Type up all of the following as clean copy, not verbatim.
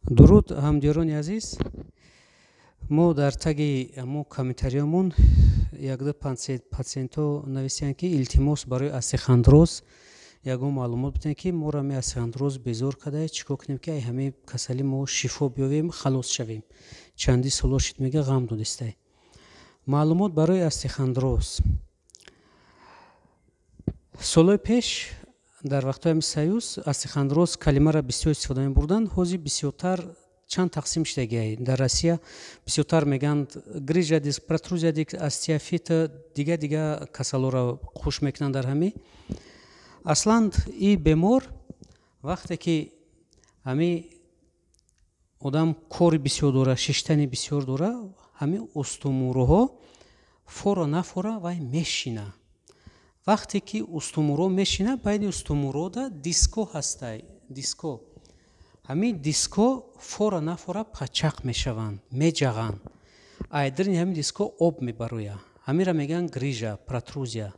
Дуруд, ҳамдиёрони азиз. Мо дар таги мо комментариёмон якду патсиентҳо нависиянд, ки илтимос, барои остеохондроз ягон маълумот бидиҳем, ки моро ҳами остеохондроз безор кардае, чӣ кор кунем, ки ай ҳамаи касалӣ мо шифо биёвем, халос шавем. Чанди соло шид, мега, ғам додистай. Маълумот барои остеохондроз. Солҳои пеш, дар вақтҳои ҳами союз, остеохондроз калимаро бисёр истифода мебурданд. Ҳозир бисёртар чанд тақсим шудагиай. Дар Россия бисёртар мегӯянд грыжа диск, протрузия диск, остеофит, дига дига касалҳоро хуш мекунанд. Дар ҳами аслан и бемор, вақте ки ҳами одам кори бисёр дора, шиштани бисёр дора, ҳами устумурҳо фора нафора вай мешина. Вақте ки устумуро мешина, байни устумурода диско ҳастай, диско. Ҳамин диско фора нафора пачақ мешаванд, меҷағанд. Айдрини ҳамин диско об мебароя. Ҳаминро мегӯянд грыжа, протрузия.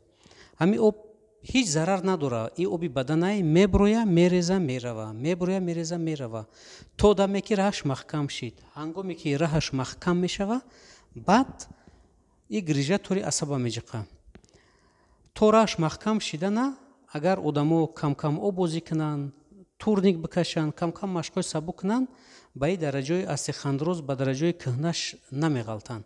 Ҳамин об ҳеҷ зарар надора. И оби баданай меброя, мереза, мерава, меброя, мереза, мерава, то даме ки раҳаш маҳкам шид. Ҳангоме ки раҳаш маҳкам мешава, баъд и грыжа тори асаба меҷиқа. То раҳаш маҳкам шидана, агар одамо камкам об бозӣ кунанд, турник бикашанд, камкам машқҳои сабук кунанд, ба и дараҷаи остеохондроз, ба дараҷаи кӯҳнаш намеғалтанд.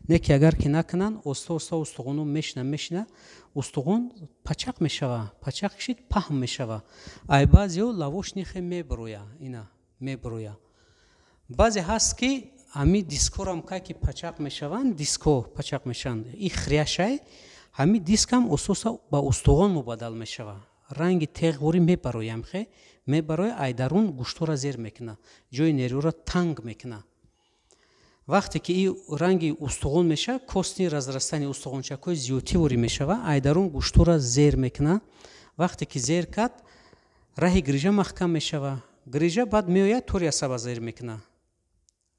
Не ки агар ки накунанд, оста оста устухоно мешина, мешина, устухон пачақ мешава. Пачақ кишид, паҳн мешава. Ай баъзеҳо лавошнихе меброя, ина меброя. Баъзе ҳаст, ки ҳами дискорам кай ки пачақ мешаванд, диско пачақ мешаванд, и хрящай ҳами дискам оста ба устухон мубаддал мешава. Ранги теғворӣ мебароям, хе мебароя, ай дарун гӯштҳоро зер мекуна, ҷои нервиро танг мекуна. Вақте ки и ранги устухон мешава, костный разрастание, устухончакҳои зиёдтиворӣ мешава, ай дарун гӯштҳоро зер мекуна. Вақте ки зер кард, раҳи грыжа маҳкам мешава. Грыжа баъд меояд, тори асаба зер мекуна,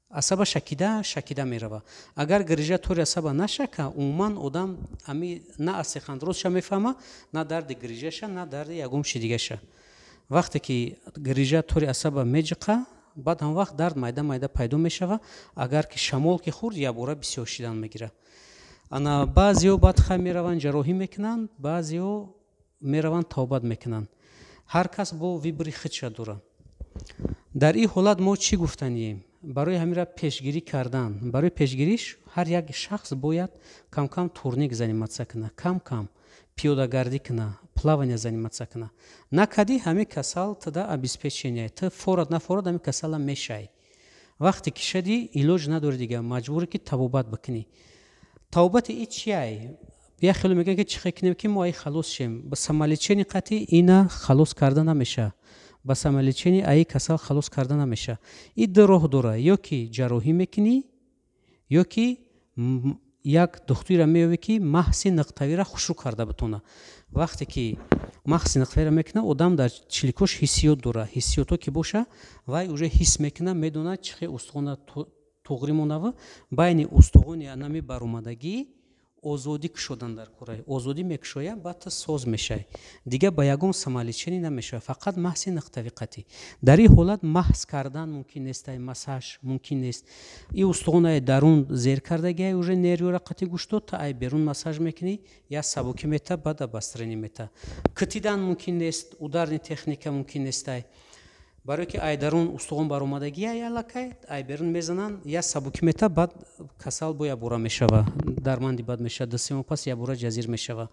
асаба шакида шакида мерава. Агар грыжа тори асаба нашака, умуман одам ами на остеохондрозша мефаҳма, на дарди грыжаша, на дарди ягон чи дигаша. Вақте ки грыжа тори асаба меҷиқа, баъд ҳам вақт дард майда майда пайдо мешава. Агар ки шамол ки хӯрд, якбора бисёр шидан мегирад. Ана баъзеҳо баъд хай мераванд, ҷарроҳӣ мекунанд, баъзеҳо мераванд, табобат мекунанд. Ҳар кас бо выбори худша дорад. Дар ин ҳолат мо чӣ гуфтанием барои ҳаминра пешгирӣ кардан? Барои пешгириш ҳар як шахс бояд камкам турник заниматься куна, кам кам пиёдагардӣ куна, плавание заниматься куна. Накади, ҳамин касал туда обеспечение, ту форад нафорад, ҳамин касала мешай. Вақте ки шадӣ, илоҷ надори дига, маҷбурӣ ки табобат бикунӣ. Табобати и чиай? Як хеле мегӯянд, ки чӣ хел кунем, ки мо ай халос шем? Ба самолечение қатъи ина халос карда намеша. Ба самолечение аи касал халос карда намеша. И ду роҳ дора: ё ки ҷарроҳӣ мекунӣ, ё ки як духтуре меёвӣ, ки маҳси нуқтавиро хушрӯ карда битона. Вақте ки маҳси нуқтавиро мекуна, одам дар чиликош ҳиссиёт дора. Ҳиссиётҳо ки боша, вай уже ҳис мекуна, медонад, чӣ хел устухона туғрӣ монава. Байни устухони анами баромадагӣ озодӣ кушодан дар кора, озодӣ мекушоя, баъд ту соз мешавӣ. Дига ба ягон самолечение намешавад, фақат маҳси нуқтави қатъӣ. Дар ин ҳолат маҳз кардан мумкин нест, массаж мумкин нест. И устухонаи дарун зер кардагиай уже нервиро қатъи гӯшто, та ай берун массаж мекунӣ, я сабукӣ мета, баъд обострение мета. Китидан мумкин нест, ударный техника мумкин нестай, барое ки ай дарун устухон баромадагӣ ай аллакай ай берун мезананд, я сабукӣ мета, баъд касал бо якбора мешава, дарманди бад мешава, 2-3 моҳ пас якбора ҷазир мешава.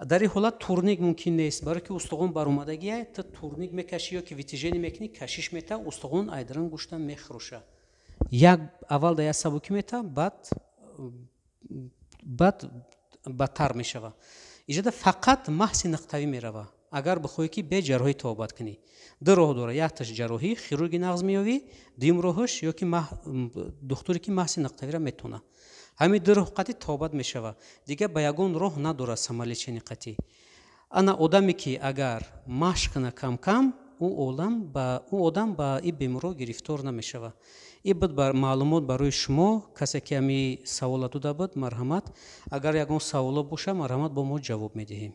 Дар ин ҳолат турник мумкин нест, барое ки устухон баромадагӣ ай. Ту турник мекашӣ ё ки вытяжение мекунӣ, кашиш мета, устухон ай дарун гӯшта мехӯроша. Як аввал да як сабукӣ мета, баъд бадтар мешава. Иҷода фақат маҳси нуқтавӣ мерава. Агар бихоҳӣ, ки бе ҷарроҳӣ табобат кунӣ, ду роҳ дора: якташ ҷарроҳӣ, хирурги нағз меёвӣ, дуюм роҳаш ё ки духтуре, ки маҳси нуқтавиро метавона. Ҳамин ду роҳ қатъи табобат мешава, дигар ба ягон роҳ надорад самолечение қатъӣ. Ана одаме, ки агар машқ куна камкам, ӯ одам ба ин беморо гирифтор намешава. Ин буд маълумот барои шумо. Касе ки ҳами савола дода буд, марҳамат, агар ягон саволо боша, марҳамат, бо мо ҷавоб медиҳем.